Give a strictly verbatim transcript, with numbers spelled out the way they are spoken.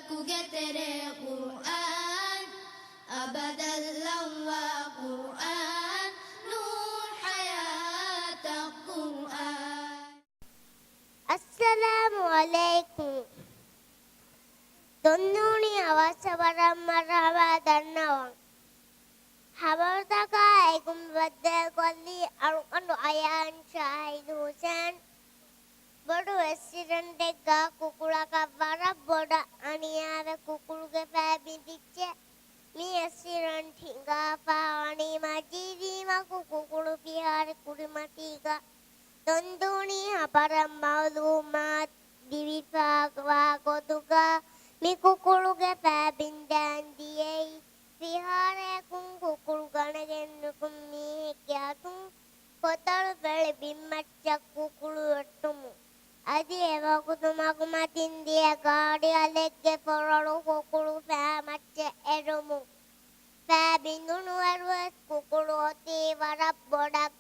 ކުގެ ތެރޭ ޤުރްއާން، އަބަދަށް ލައްވާ ޤުރްއާން، ނޫރު ޙަޔާތަށް ޤުރްއާން. އައްސަލާމު ޢަލައިކުމް. ދޮންދޫނި އަވަސް ވަރަށް މަރްޙަބާ ދަންނަވަން. ޚަބަރުތަކާ އެކު ބައްދަލުކޮށްލީ އަޅުގަނޑު އަޔާން ޝާހިދު ޙުސެން. ބޮޑު އެކްސިޑެންޓެއްގަ ކުކުޅަކަށް ވަރަށް ބޮޑަށް އަނިޔާވެ ކުކުޅުގެ ފައި ބިނދިއްޖެ. މި އެކްސިޑެންޓް ހިނގާފާ ވަނީ މަޖީދީމަގު ކުކުޅު ފިހާރަ ކުރިމަތީގަ. ދޮންދޫނީ ޚަބަރަށް މަޢުލޫމާތު ލިބިފާވާ ގޮތުގަ މި ކުކުޅުގެ ފައި ބިންދާން ދިޔައީ ފިހާރަޔަކުން ކުކުޅު ގަނެގެން ނުކުތް މީހެއްގެ އަތުން ކޮތަޅު ފެޅި ބިންމައްޗަށް ކުކުޅު ވެއްޓުމުން. އަދި އެވަގުތު މަގުމަތިން ދިޔަ ގާޑިއަލެއްގެ ފޮރޮޅު ކުކުޅު ފައި މައްޗަށް އެރުމުން. ފައި ބިނދުނުއިރުވެސް ކުކުޅު އޮތީ ވަރަށް ބޮޑަށް